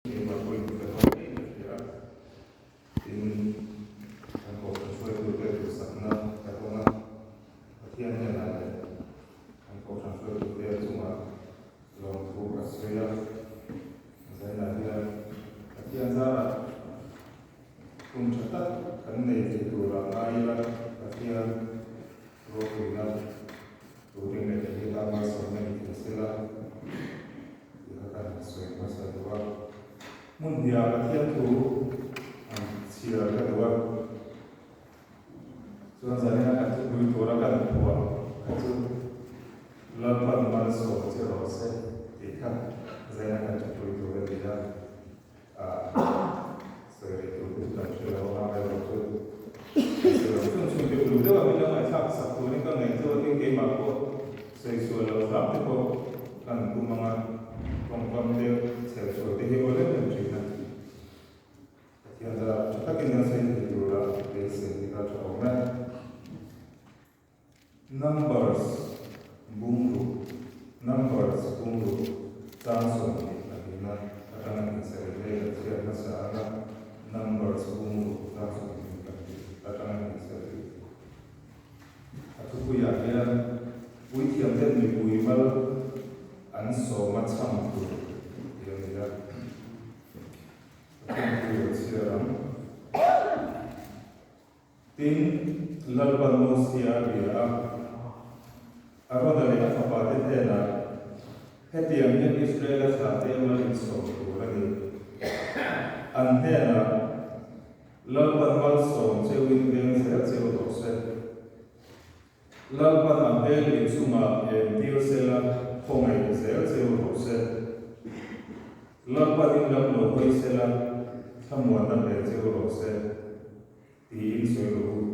Keimah pawhin ka hmang ngei ka hria a, tin, kan kohhran hruaitute duhsakna ka dawng a, Pathian hnenah leh kan kohhran hruaitute chungah lawmthu ka sawi a, zainah hian Pathian zarah hun tha tak kan nei thei turah ngai ila Pathian ropuina turin leh kei hi tan malsawmna ni thei sela tih kha ka han sawi hmasa duh a. Hmun hniah Pathian thu an chhiar ka duh a, chuan zanina kan thupui tura kan phuah kha chu Lalpan malsawm che rawh se tih kha zaina kan thupui tur a ni a. Sawi rih tur chu kan hre lo a, amaherawh chu kan sawi lo chhun chhun tih uluk deuh a min lo ngaihthlak sak turin ka ngaih chu a tin keimah pawh sawi sual lo hram te pawh kan tum ang a, tawngkam te chher sual te hi aw reng reng thin a, Pathian zar tha takin kan sawi thei tura beisei hi ka tha awm e. Numbers bungruk Numbers bungruk chang 22 na atanga insarih leh kan chhiat hmasa anga Numbers bungruk chang 22 atanga insarih a thupuiah hian puithiamten mipui mal an sawma chham tur tih a ni a. Pathian thu lo chhiar ang. Tin, Lalpan Mosia a bia a, Arona leh a fapate hnenah, Hetiang hian Israela thlahte mal insawm tur a ni. An hnenah, Lalpan malsawm cheuin veng zel cheu rawh se. Lalpan a hmel in chungah entir sela khawngaih zel cheu rawh se. Lalpan in lam lo hawi sela thlamuanna pe cheu rawh se. Tiin sawi rawh u.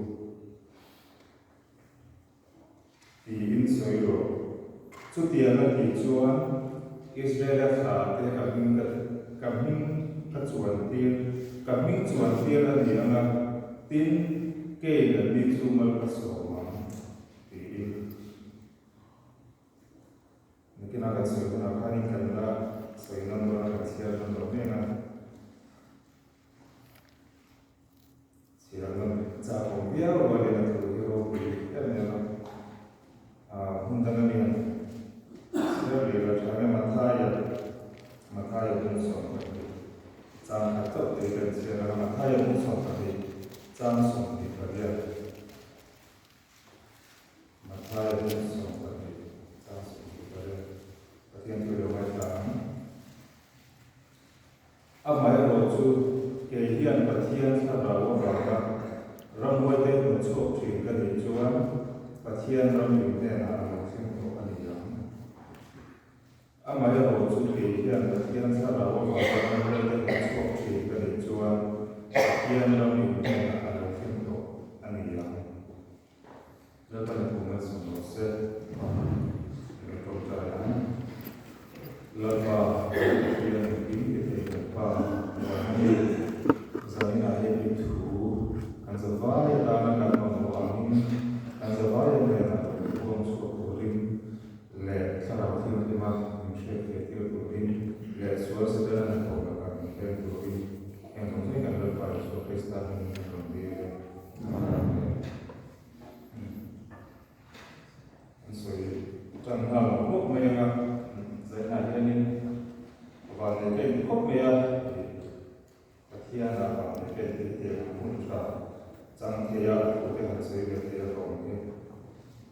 Tiin sawi rawh. Chutiang a tih chuan Israela thla te ka hming ka ka hming ka chuan tir ka hming chuan tir a ni ang a, tin, kei an ni chu mal ka sawm ang, tiin. Nakinah kan sawi hunah khanin kan la sawi nawn dawn a, kan chhiar nawn lo mek a. Chhiar nawn chak awm viau rualin a thu hi ropui em em a, hmun danga mi han chhiar leh lo tha nge Mathaia, Mathaia bung 12 chang khat chauh te hi kan chhiar ang a, Mathaia bung 12 chang 28. Mathaia bung 12 chang 28 Pathian thu lo ngaithla ang. Amaherawhchu, kei hian Pathian thlarau avanga ramhuaite hnawhchhuak thin ka nih chuan Pathian ram in hnenah a lo thleng tawh a ni ang. Amaherawhchu, kei hian Pathian thlarau avanga ramhuaite hnawhchhuak thin ka nih chuan Pathian ram in hnenah a lo thleng tawh a ni ang. Lalpan a thu malsawm rawh se. Ka tawngtai ang. Lalpa, Pathian engkim ti thei kan Pa, van a ni. Zaninah hian i thu kan zavai atana kan mamawh angin kan zavai a hnenah lo inpuang chhuak turin leh Thlarau Thianghlima min hriatfiah tir turin leh sual Setana hnathawh lakah min hleng turin heng zawng zawng hi kan Lalpa Isua Krista hmingin kan rawn dil e. An sawi tan nghal lo khawp mai ang a, zainah hianin van leh ka in khawp mai a, Pathianah van leh ka in tih hetiang ang hun tha chang thei a, a thu te han sawi ve thei a ka awm hi.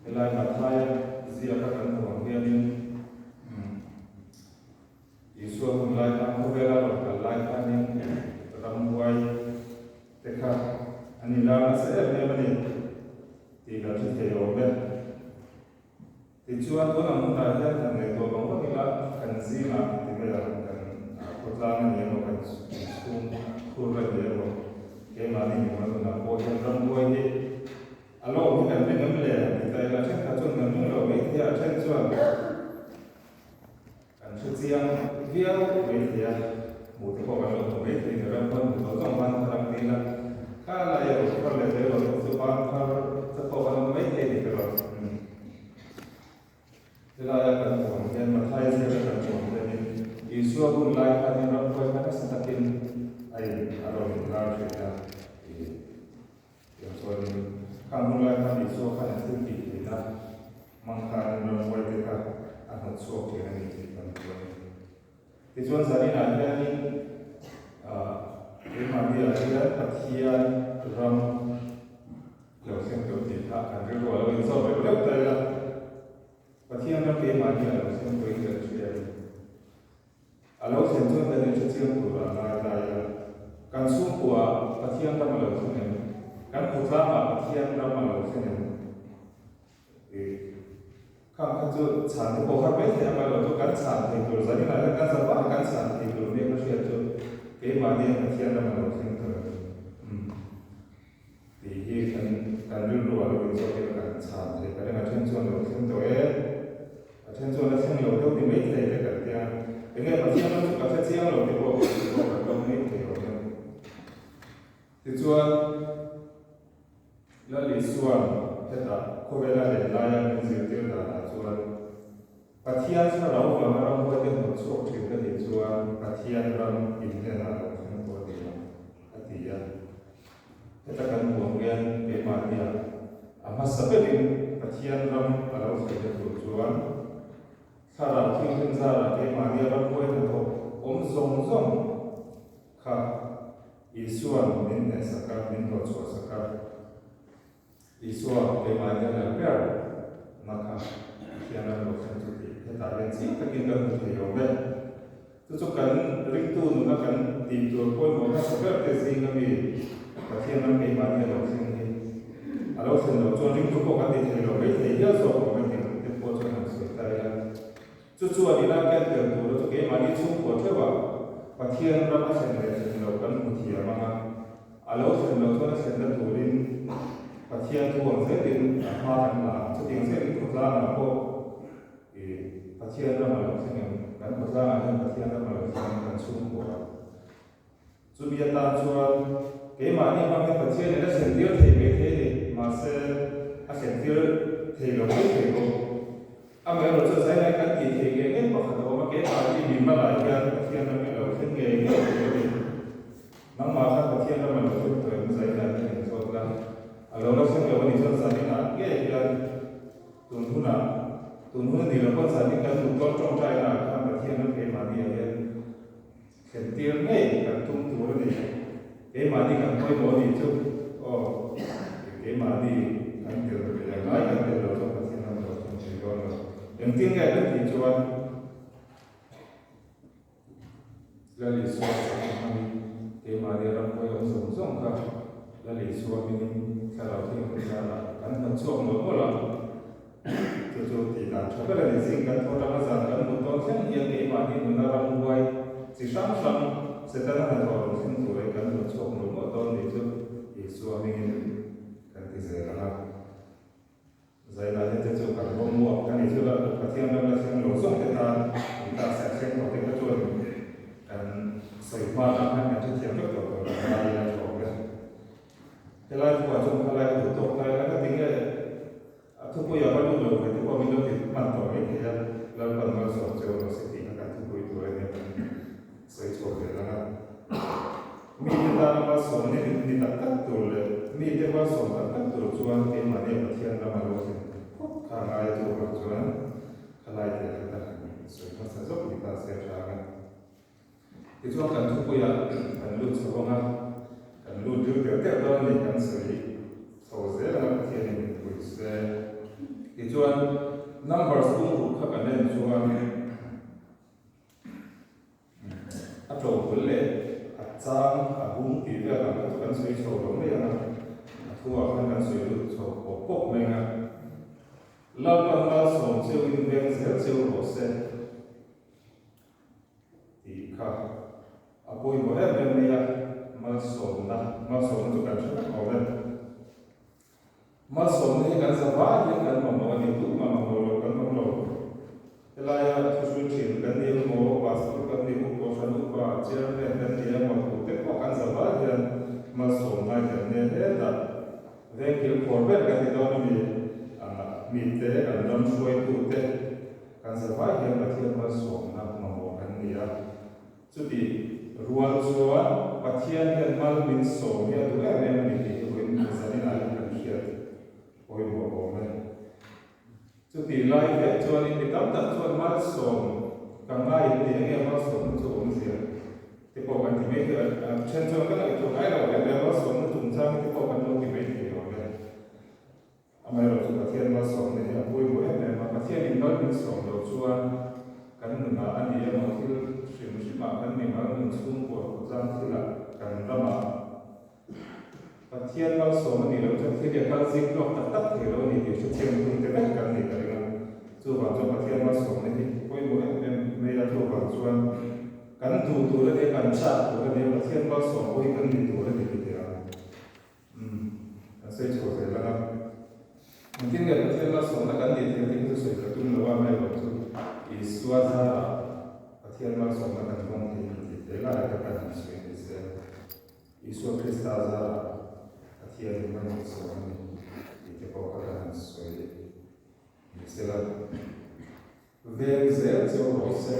Helai Mathaia ziaka kan hmuh ang hianin Isua hun lai khan khawvela rawn kal lai khanin ramhuai te kha an inlar nasa em em a ni tih kan hre thei awm e. Tichuan, tun ang hunah hian han ngaihtuah vang vang ila, kan zingah ti mai ang, kan khawtlang a ni emaw, kan chhung khur a ni emaw, keimahni mimal nunah pawh hian rambuai hi a lo awm hi kan ring em le han ti ta ila, thenkhat chuan kan ring lo mai thei a, then chuan Kan hre chiang viau mai thei a, hmuh te pawh kan lo hmu mai thei ni ram pawn hmu tawh zawng ban thar ang ti ila, kha lai erawh thar leh zel erawh chu ban thar te pawh kan awm mai thei ni ka rawn. Helaia kan hmuh ang hian Mathaia ziaka kan hmuh ang hianin Isua hun lai khanin ramhuai kha nasa tak chhuak thin a ni tih kan hmu a ni. Tichuan zaninah hianin keimahniah hian Pathian ram lo thleng tawh tih kha kan rilru a lo inzawm reuh reuh ta ila, Pathian ram keimahniah lo thleng tawhin kan hria a ni. A lo thlen chuan kan inhre chiang tur a ngai ta ila, kan chhungkuaah Pathian ram a lo thleng em? Kan khawtlangah Pathian ram a lo thleng em? Ih, khang kha chu chhan te pawh har mai thei a, amaherawhchu kan chhan thei tur zaninah hian kan zavai kan chhan thei tur nia ka hriat chu keimahnian Pathian ram a lo thleng tawh em? Umm. Tih hi kan kan rilru ah lo inzawk ila kan chhan thei ka ring a then chuan lo thleng tawh e, a then chuan a thleng lo deuh ni mai thei te kan tia, enge Pathian ram chu ka hre chiang lo te pawh kan ti pawh kan lo mai thei awm e. Tichuan Lal Isua'n hetah khawvela len laia min zirtir danah chuan Pathian thlarau vanga ramhuaite hnawt chhuak thin ka nih chuan Pathian ram inhnenah lo thleng tawh a ni ang, a ti a. Heta kan hmuh ang hian keimahnia a hmasa berin Pathian ram a lo thlenna tur chuan thlarau thianghlim zarah keimahnia ramhuai hnathawk awm zawng zawng kha Isua'n min hnehsak a, min hnawhchhuah sak a. Isua keimahnia lal ber na kha Pathian ram lo thleng chu tih hetah hian chiang takin kan hmu thei awm e. Chu chu kan ringtu nuna kan tih tur pawimawh hmasa ber te zinga mi Pathian ram keimahnia lo thleng hi a lo thlen loh chuan ringtu pawh kan ti thei lo mai thei hial zawk awm e tih te pawh chuan han sawi ta ila. Chu chuan ina ken tel tura chu keimahni chhungkua theuhah Pathian ram a thlen leh thlen loh kan hmu thiam ang a, a lo thlen loh chuan a thlenna turin Pathian thu ang zelin a hma kan la ang. Chutiang zelin khawtlangah pawh i Pathian ram a lo thleng em? Kan khawtlangah hian Pathian ram a lo thleng em kan chhungkua? Chumi atan chuan keimahni hmang hian Pathianin a thlentir thei mai thei a ni, mahse a thlentir thei lo mai thei bawk. Amaherawh chu zailai kan tih theih ngei ngei pakhat a awm a, keimahni mimalah hian Pathian ram hi a lo thleng ngei ngei tur a ni. Nangmah khan Pathian ram a lo thleng tawh em zailai hian inzawt la, a lo la thleng lo a nih chuan zaninah ngei hian tun hunah, tun hun a nih loh pawn zanin kan duh tawn tawngtainaah khan Pathian ram keimahniah hian Thlentir ngei kan tum tur a ni. Keimahni kan pawimawh a nih chu aw, keimahni kan tel ve a ngai kan tel lo chuan Pathian ram lo thlen thei dawn lo. Engtin nge kan tih chuan Lal Isua chakna hmangin keimahni ram pawi awm zawng zawng kha Lal Isua hmingin Thlarau Thianghlim zarah kan hnawt chhuak mawlh mawlh a. Chu chu tih dan tha ber a ni. Zing kan thaw tanga zan kan mut dawn thleng hian keimahni nuna ramhuai chi hrang hrang Setana hnathawh rawn thleng tur hi kan rawn chhuak mawlh mawlh dawn ni chu Isua hmingin kan ti zel ang a. Zailai hian te chu kan rawng muak ka ni chu la Pathian ram la thleng lo zawng te tan in taksa thleng tawh te kha chuan kan sawi hma atang khan kan hrethiam vek tawh tur kan laiin a tha awm e. Helai thuah chuan khalai a duh tawk ta ila ka ti nge. A thupui a va lut lo ve te pawh min lo ti hman tawh mai thei a, Lalpan malsawm cheu rawh se tih kha kan thupui tur a nia kan sawi chhuak ve lang a. Mite tana malsawm ni ni tak tak tur leh mite malsawm tak tak tur chuan keimahnia Pathian rama lo thlen phawt kha a ngai tur vang chuan khalai te kha ka han sawi hmasa zawk ni ta se tha ang a. Tichuan kan thupuiah kan lut chho ang a, kan lut ril deuh deuh dawn a ni, kan sawi chho zel ang a Pathianin min pui se. Tichuan numbers bung ruk kha kan en chuan a to bul leh a chang a bung tih vel ang kha chu kan sawi chho lo mai ang a, a thuah khan kan sawi lut chho pawp pawp mai ang a. Lalpan malsawm cheuhin veng zel cheu rawh se. Tih kha a pawimawh em em mai a, malsawmna, malsawmna chu kan hre vek awm e. Malsawmna hi kan zavai hian kan mamawh a ni, tumah mamawh lo kan awm lo. Helaia thuhrui thin kan ni emaw, pastor kan ni, upa hran upa, chairman kan ni emaw, tute pawh kan zavai hian malsawmna kan nia hetah vengkil khawr ber kan ni dawn a mi, mite, kan ram hruaitute, Kan zavai hian Pathian malsawmna mamawh kan ni a. Chuti rual chuan Pathian hian mal min sawm hi a duh em em a ni tih hi vawiin zanin ah hian kan hriat pawimawh awm e. Chutih lai vek chuanin mi tam tak chuan malsawm ka ngai em ni, enge malsawmna chu awmzia te pawh kan ti mai thei a, a then chuan ka ngaihtuah ngai lo reng reng malsawmna chungchang hi te pawh kan lo ti mai thei lo ve. Amaherawhchu Pathian malsawmna hi a pawimawh em em a, Pathianin mal min sawm loh chuan kan nunah a ni emaw thil hrim hrimah kan mimal nun chhungkua khawtlang thilah kan ramah Pathian malsawm a nih loh chuan thil hi a kal zing tawk tak tak thei lo a ni tih hrechiang tute vek kan nih ka ring a. Chuvang chuan Pathian malsawmna hi pawimawh em em mai a, chuvang chuan kan duh tur a nia, kan chak tur a nia, Pathian malsawm pawh hi kan ni tur a ni ti teh ang. Umm, kan sawi chho zel ang a. Engtin nge Pathian malsawmna kan nih theih tih kha chu sawi ka tum lo a, amaherawh chu Isua zarah Pathian malsawmna kan dawng thei a ni tih teh lai kha kan han sawi ni se. Isua Krista zarah Pathian in hman sawm a ni tih te pawh kha kan han sawi ni se la. Veng zel cheu rawh se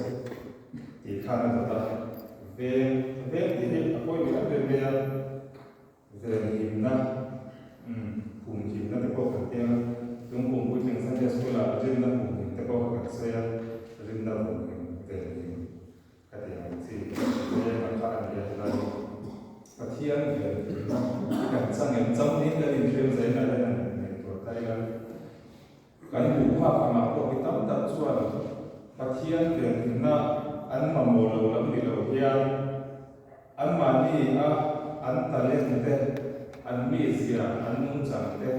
tih khan a dawt a, veng veng tih hi a pawimawh em em mai a, venhimna humhimna te pawh kan tiang a, tung kum puitling Sunday School ah rinna humhim te pawh kha kan sawi a, rinna humhim venhim. Ka ti ang chi veng a kha a ni a helai Pathian ven tihna i kan chang em chang niin kan inhriam zel a hian an ngaihtuah ta ila kan hmuh phak angah pawh hi tam tak chuan Pathian ven tihna an mamawh lo lam ni lo hian anmahni a an talent te an mizia an nungchang te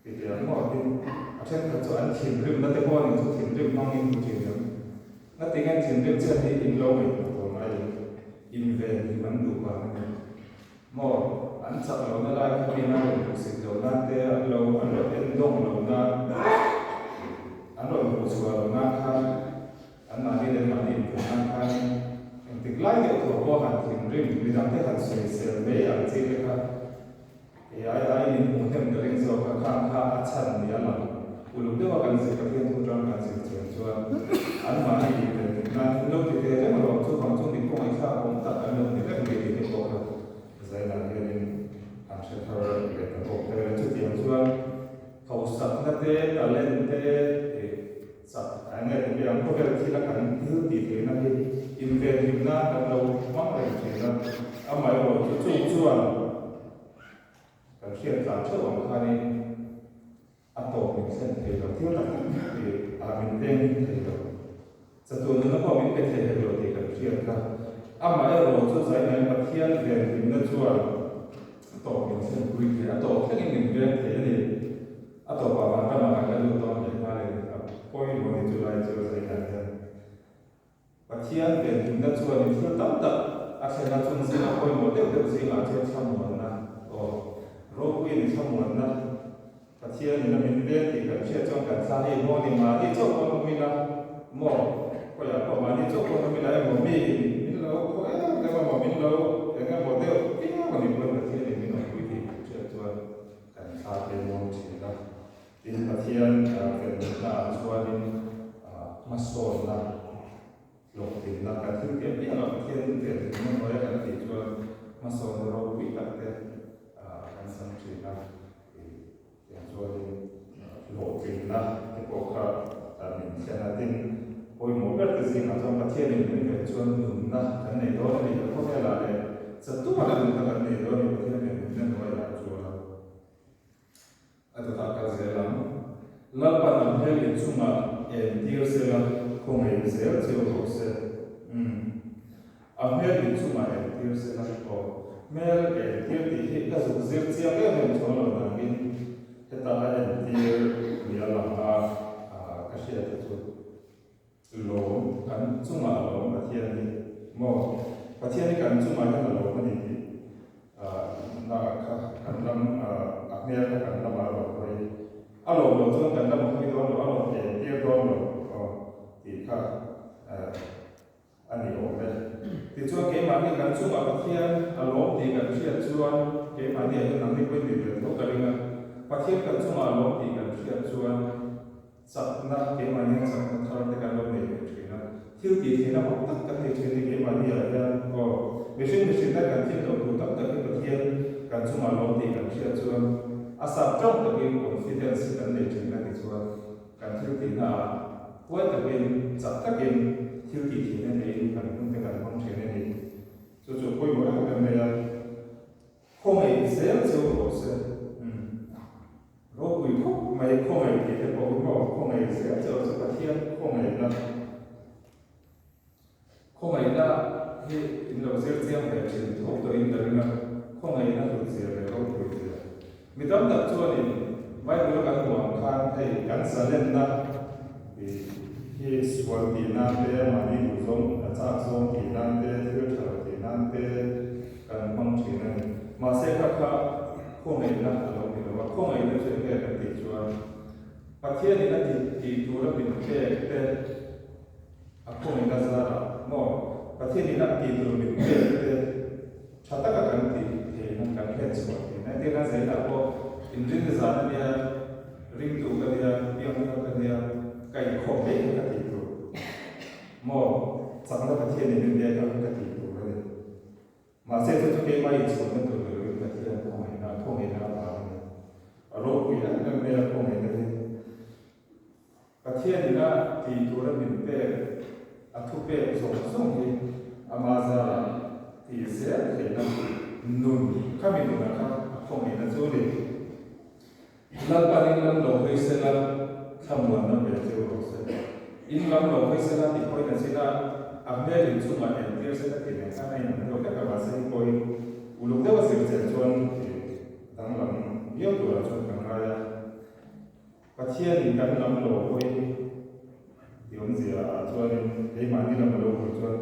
Ti teh ang maw tin a thenkhat chu an thinrimna te pawh a nih chu thinrim hmangin hmu thin em? Ngatinge an thinrim chiat hi in lo ngaihtuah tawh ngai em? Inven him an duh vang a ni maw? An chak lohna lai kha mi an rawn hmuhsit loh nan te an lo an rawn endawng loh nan an rawn hmuhchhuah loh nan khan anmahni leh mahni inven nan khanin engtik lai deuh thaw pawh han thinrim midangte han sawisel mai ang chi te kha Kei ai aiin in hmuh hnem ka ring zawk a, khang kha a chhan ni a lang. Uluk deuha kan zir Pathian thu tang kan zir chian chuan anmahni inven theih nan in lo ti ve reng alawm, chuvang chu mi kawngaihthlak awm tak an lo ni reng mai tih te pawh kha Zainah hianin an hre thar leh ta bawk te. Chutiang chuan hausakna te, talent te, Chak a enge ti mai ang, khawvel thila kan thil tih theihna hi invenhim nan kan lo hmang reng thin a, amaherawh chu chung chuan kan hriat tlan theuh ang khanin a tawp min thlen thei lo, thil tak tak tih ah min veng thei lo, chatuan nuna pawh min pe thei hek lo tih kan hriat kha. Amaherawh chu Zainain Pathian venhimna chuan a tawp min thlen pui thei, a tawp thlengin min veng thei a ni. A tawpah van ramah kan la lut dawn leh nghal in a pawimawh ni chu lai chu a zai dan hian Pathian venhimna chuan in thil tam tak a thlen a, chung zinga pawimawh deuh deuh zingah chuan thlamuanna aw ropui a ni thlamuanna Pathian in a min veng tih kan hriat chuan kan thla hei maw ni mahni chauh pawn awm ila maw khawiah pawh mahni chauh pawn awm ila emaw mi in min lo khaw em em emaw min lo eng emaw deuh viau a ni pawn Pathian in min awmpui tih kan hriat chuan Kan thla te muang thin a, tin Pathian felnihna ah chuanin hmasawnna, hlawhtlinna kan thil piah piah lo, Pathian felhlimna hnuaia kan tih chuan hmasawnna ropui tak te kan sam thin a, tiang chuanin hlawhtlinna te pawh kha min thlen a, tin pawimawh ber te zingah chuan Pathianin min ven chuan nunna kan nei dawn a ni, kan khawvelah leh Chatuana nunna kan nei dawn a ni, Pathian leh nunna hnuaiah chuan a dawtah kal zel ang. Lalpan an hmel inchungah entir sela khawngaih zel cheu rawh se. Umm. A hmel inchungah entir sela aw. Hmel entir tih hi ka zuk zir chiang em em chuang lo nangin heta a entir ni a lang a, ka hriat te chu. Lawm, kan chungah a lawm Pathian hi maw? Pathian hi kan chungah hian a lawm a ni tih na kha kan lam a hmel kha kan lamah a rawn hawi. A lawm loh chuan kan lam a hawi dawn lo, a rawn en tir dawn lo aw tih kha a ni awm e. Tichuan keimahni kan chungah Pathian a lawm tih kan hriat chuan keimahni ah hian nangni pawhin ni ve tho ka ring a, Pathian kan chungah a lawm tih kan hriat chuan Chakna, keimahni hian chakna thar te kan lo nei ve thin a, thil tih theihna mak tak kan nei thin hi keimahni ah hian aw, mihring mihrinna kan thil loh tur tak tak hi Pathian kan chungah lawm tih kan hriat chuan a sap tawng takin confidence hi kan nei thin a ti chuan Kan thil tihna ah huai takin, chak takin thil tih theihna neiin kan hun te kan hmang thin a ni. Chu chu pawimawh em em mai a, khawngaih zel chu rawh se. Umm. Ropui khawp mai khawngaih tih te pawh hi maw khawngaih zel chu rawh se Pathian khawngaihna. Khawngaihna hi in lo zir chiang ve thin tho tawhin ka ring a, khawngaihna hlut zia leh ropui zia. Mi tam tak chuanin Bible a kan hmuh ang khan hei kan zalenna hi sual tih nan te, mahni duhzawng a chak zawng tih nan te, thil tha lo tih nan te kan hmang thin a ni. Mahse kha kha khawngaihna a lo ni lo a, khawngaihna chu eng nge kan tih chuan Pathianin a tih tura min pek te, A khawngaihna zarah maw Pathian in a tih tur min pek te tha taka kan tih theihna kan hlen chhuah theihna entirna zelah pawh inrin zan a nia, ringtu ka nia, piangthar ka nia, ka inkhawm mai kha ka tih tur maw chakna Pathian in min pek kha ka tih tur a ni. Mahse chu chu keimah inchhuahna tur ni loin Pathian khawngaihna, khawngaihna avang a ni. A ropui em em mai a khawngaihna hi. Pathian ina tih tura min pek, a thupek zawng zawng hi ama zarah tih zel theihna nun khami nunah kha a khawngaihna chu a ni. Lalpan in lam lo hawi sela thlamuanna ve cheu rawh se. In lam lo hawi sela tih pawhin a chin a, a hmel inchungah entir sela tih nen khan a inang deuh hlek a, mahse hei pawhin uluk deuh a zir chen chuan danglam viau turah chuan ka ngai a. Pathianin kan lam lo hawi ti awmzia ah chuanin keimahni lam a lo hawi chuan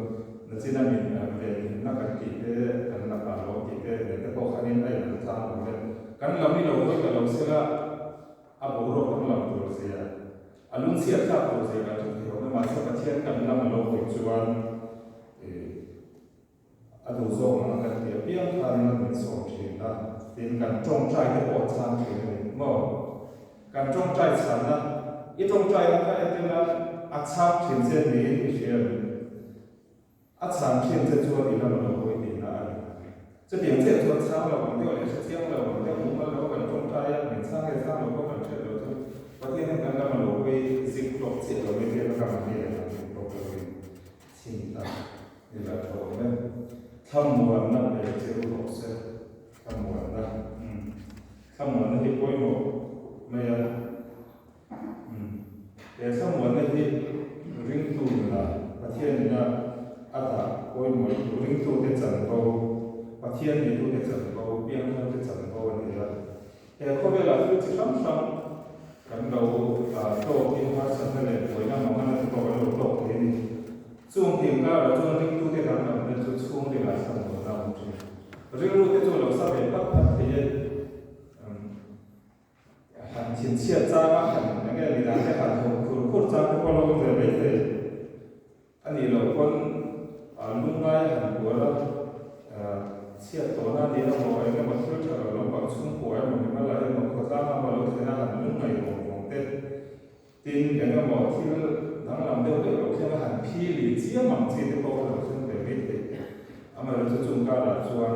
nachina min venhimna kan tih te, kan lakah lo tih te nen te pawh khanin a inang tlang awm e. Kan lam i lo hawi ta lo sela a boruak kan lam tur zia, a lungchhiat thlak tur zia kan hre thei awm e. Mahse Pathian kan lam a lo hawi chuan A duh zawk ang kan tih apiang khan man min sawm thin a, tin kan tawngtai te pawh a chhang thin a ni maw? Kan tawngtai chhanna, i tawngtaina kha entirna a chhang thin che niin i hria em? A chhan thin che chuan i lam a lo hawi tihna a ni. Chutiang chiah chuan chhang lo ang deuh leh hre chiang lo ang deuh mumal lo kan tawngtai a, min chhang nge chhang lo pawh kan hriat loh chu Pathian hian kan lam a lo hawi zik hlawk chiah lo mai te kha ka mahni leh mahni pawh ka lo in chhin ta. Ni la tho awm e. Thlamuanna pe che u rawh se. Thlamuanna. Umm. Thlamuanna hi pawimawh mai a. Umm. He thlamuanna hi ringtu nunah Pathian ina a dah pawimawh lutuk. Ringtute chanvo, Pathian neitute chanvo, piangtharte chanvo a ni a. He khawvelah thil chi hrang hrang kan lo tawkin harsatna leh buaina mangana te pawh kan lo tawk thei a ni. Chung hlim karah chuan ringtute danglamna chu chhungrilah thlamuanna a awm thin. Rilru te chu a lo sa ve phat phat thei e. Han thinchhiat changa han eng nge midang te han haw khur khur chang te pawh a lo awm ve mai thei. A nih loh pawn lungngai a han kual a, chhiat tawhna a ni emaw, eng emaw thil tha lo lampang chhungkua emaw, mimal ah emaw, khawtlang emaw lo thlen a han lungngai vawng vawng te, tin eng emaw thil danglam deuh deuh lo thleng a han phi li chiam ang chi te pawh kha lo thleng ve mai thei. Amaherawhchu chung karah chuan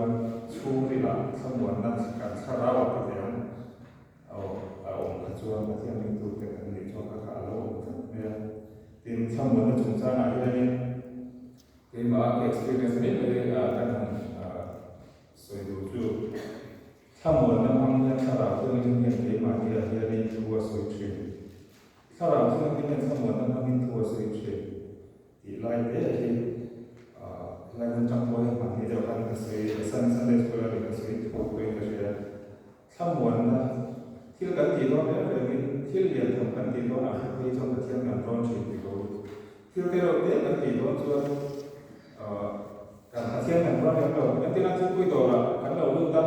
chhungrilah thlamuanna kan thlarau a ti ve ang. Aw, a awm kha chuan Pathian ringtute kan nih chuan kha kha a lo awm tlat mai a. Tin, thlamuanna chungchangah hianin keimah ka experience mai mai kan han sawi duh chu, thlamuanna hmang hian thlarau thianghlim hian keimahni ah hianin thu a sawi thin. Thlarau thianghlim hian thlamuanna hmangin thu a sawi thin tih lai te hi helai hmun tang pawh hian mahni deuh khan ka sawi, Sunday school a ni ka sawi thuak pawhin ka hria. Thlamuanna, Thil kan tih dawn reng rengin thil lian tham kan tih dawnah kha phei chuan Pathian kan rawn thin ti ko. Thil te reuh te kan tih dawn chuan kan Pathian kan rawn lem lo. Entirna thingpui dawrah kan lo lut a,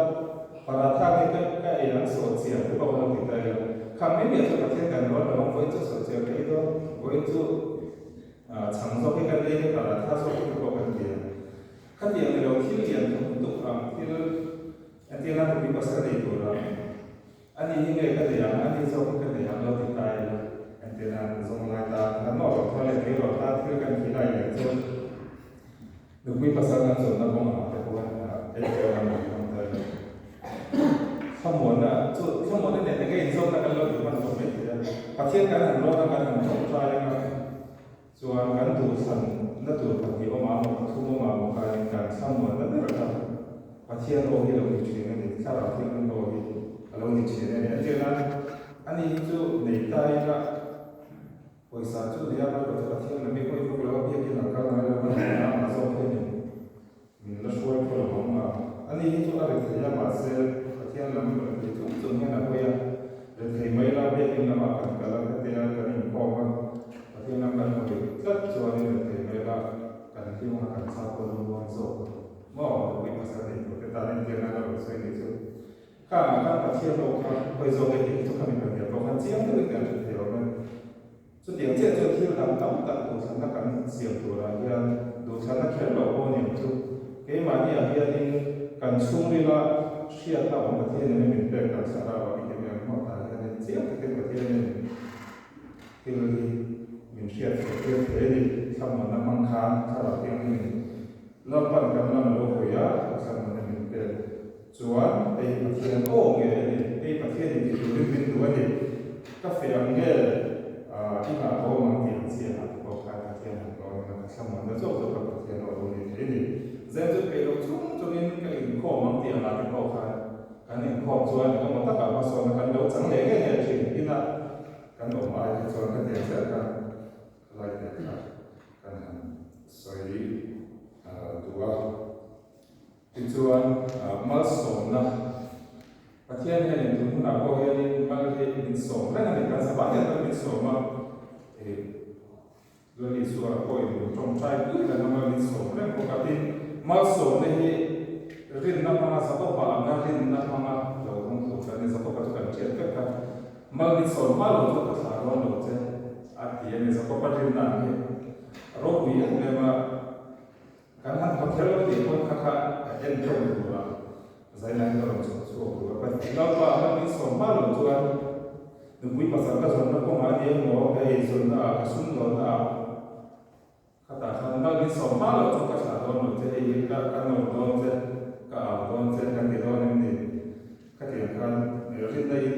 paratha te ka ka ei ang sawh chiar te pawh ka lo ti ta ila. Khang mai mai chuan Pathian kan rawn lo ang, vawiin chu sawh chiar ka ei dawn, vawiin chu chhang zawk hi kan ei nge paratha zawk hi te pawh kan ti ang. Khatiang ni lo thil lian tham lutuk ang thil Entirna nupui pasal nei tura a ni hi nge ka nei ang, a ni zawk hi ka nei ang lo ti ta ila. Entirna zawng lai ta kan mawh rawh thar leh tui rawh ta thil kan thi lai leh chu nupui pasal kan zawnna kawng ang te pawh entirna kan hmang ta ila. Thlamuanna chu thlamuanna nen enge inzawmna kan lo ti hman tawh mai thei a. Pathian kan han rawn a, kan han tawngtai ang a, chuan kan duhthlan na tur pahnih awm ah emaw pathum awm ah emaw khanin kan thlamuanna ber kha Pathian aw hi a lo ni thin a ni, Thlarau Thianghlim aw hi a lo ni thin a ni. Entir nan, ani hi chu nei ta ila pawisa chu nei a, amaherawhchu Pathian lam hi hawi vak lo a, biakin a kal ngai lo a, amah zawk hianin Min la hruai khaw lo ang a. Ani hi chu a rethei a, mahse Pathian lam rethei chung chung hian a hawi a. Rethei mai la, biakin lamah kan kal a, hetia kan inkhawm a, Pathian lam kan hawi tlat chuanin rethei mai la, kan hlim a, kan chak pawh lung ruang zawk maw? Nupui pasal nei tur te tan entirna la rawn sawi nih chu. Khangah khan Pathian aw kha hawi zawk e tih hi chu khami pahnih pawh khan chiang deuhin kan hre thei awm e. Chutiang chiah chuan thil dang tam tak duhthlanna kan siam turah hian duhthlanna kher lo pawh aniang chu keimahniah hianin kan chhungrila hriatna awm Pathianin a min pek kan thlarau ah i ti mai ang maw tah hianin chiang takin Pathianin thil hi min hriat chhuah tir thei a ni. Thlamuanna hmang khan Thlarau Thianghlimin Lalpan kan lam a lo hawi a, thlamuanna min pek chuan hei hi Pathian aw nge a ni, hei Pathianin ti turin min duh a ni, ka feh ang nge i nghah ka awm ang tih ang chiah ah te pawh khan Pathian han rawn in a ka thlamuanna zawk zawk a Pathian aw lo ni thei a ni. Zem chu peih loh chung chungin ka inkhawm ang tih ang ah te pawh khan kan inkhawm chuan engemaw takah hmasawnna kan lo chang leh ngei ngei thin inah kan awm ai te chuan ka tiang chiah khan Lai te kha kan han sawi duh a. Tichuan, malsawmna, Pathian hianin tun hunah pawh hianin mal hi min sawm reng a ni. Kan zavai hian mal min sawm a, Lal Isua pawhin min tawngtai pui reng a, mal min sawm reng bawk a. Tin, malsawmna hi rinna hmanga Jakoba anga rinna hmanga lo dawng tur kan ni. Jakoba chu kan hriat vek a. Mal min sawm hma lo chu ka thlah dawn lo che, a ti a ni. Jakoba rinna ang hi a ropui em em a, kan han thaw kher lo tih pawn kha kha a en tawk tur a, zailai ka rawn chhuah chhuak tur a. Pathian Lalpa mal min sawm hma lo chuan nupui pasal ka zawnna kawngah a ni emaw, ka eizawnna ah, ka sumdawnna ah, Khatah khan mal min sawm hma loh chu ka thlah dawn lo che, hei hi ka ka nawr dawn che, ka au dawn che, ka ti dawn em ni? Khatiang khan rinna in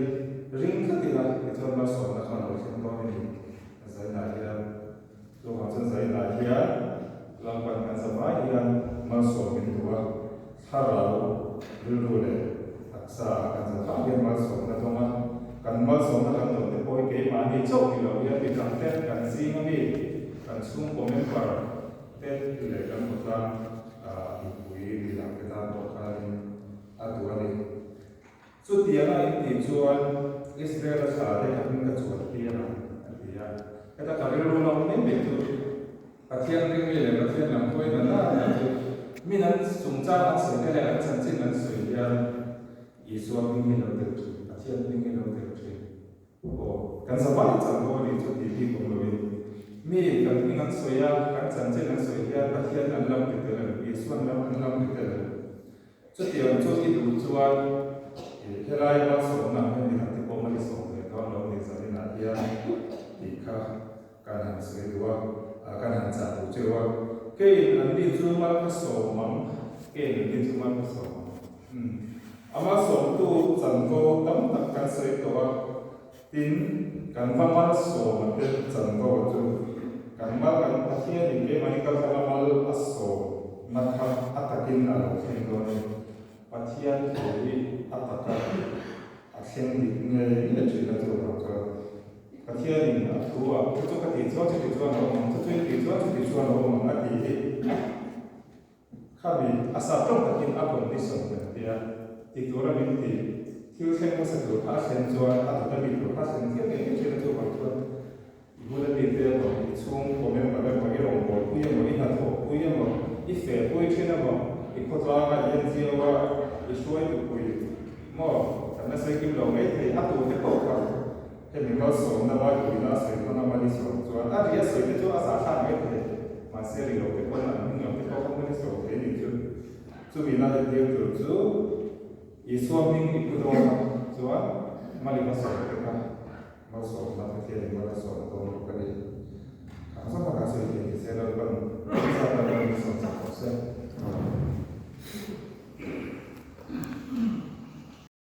ring tlat ila tichuan malsawmna kha a lo thleng dawn a ni. Zainah hian chuvang chuan zainah hian Lalpan kan zavai hian malsawm min duh a, thlarau rilru leh taksa ah kan zavai hian malsawmna dawng a, kan malsawmna kan dawn te pawh hi keimahni chauh ni lo hian midang te kan zing ami kan chhungkaw member te leh kan khawtlang mipui midang te tan pawh khanin a duh a ni. Chutianga in tih chuan Israel-a thla te ka hming ka chuan tir ang a ti a, heta ka rilru lo mai mai chu Pathian ringmi leh Pathian lam hawi na na na chu min an chungchang an sawi te leh an chanchin an sawi hian Isua hming hi lo tel thin, Pathian hming hi lo tel thin. Aw, kan zavai chang pawh a nih chu tih bik awm loin mi kan hming an sawi a, kan chanchin an sawi hian Pathian an lam ri tel em, Isuan lam an lam ri tel em. Chutiang chu i duh chuan helai malsawmna ang hian midang te pawh mal i sawm ve dawn lo ni zaninah hian tih kha kan han sawi duh a, kan han chah duh cheu a. Keiin an ni chu mal ka sawm ang, keiin an ni chu mal ka sawm ang. Umm, a malsawmtu chanvo tam tak kan sawi tawh a, tin kan va malsawm a te chanvo chu kan mal kan Pathianin keimahni kalthlanga mal a sawmna kha a takin a lo thleng dawn a ni. Pathian thu hi a taka a thleng dik nge nge thin a chuvang chuan Pathianin a thu a, chu chu ka tih chuan chuti chuan a awm ang, chu chu i tih chuan chuti chuan a awm ang a tih hi khami a sap tawng takin a condition kan tia ti tura min ti thil thleng hmasa tur kha a thlen chuan a dawt a mi tur kha a thlen thiam ngei ngei thin a chuvang chuan I bula mite emaw, i chhungkaw member emaw, i rawngbawlpui emaw, i hnathawhpui emaw, i fehpui thin emaw, i khawtlanga i NGO a i hruaitupui maw kan la sawi kim lo mai thei a tur te pawh kha hemi malsawmna Bible ina a sawi hmang a mal i sawm chuan a ri a sawi te chu a zahthlak mai thei mahse ri lo te pawn an hming lam te pawh kha mal i sawm thei nih chu chumi la entir tur chu Isua hming i pu dawn a chuan mal i va sawm te kha. Malsawmna Pathianin mal a sawm dawn bawk a ni. Khang zawng kha kan sawi thei ni se Lalpan zat Lalpan min sawm chak tawh se. Amen.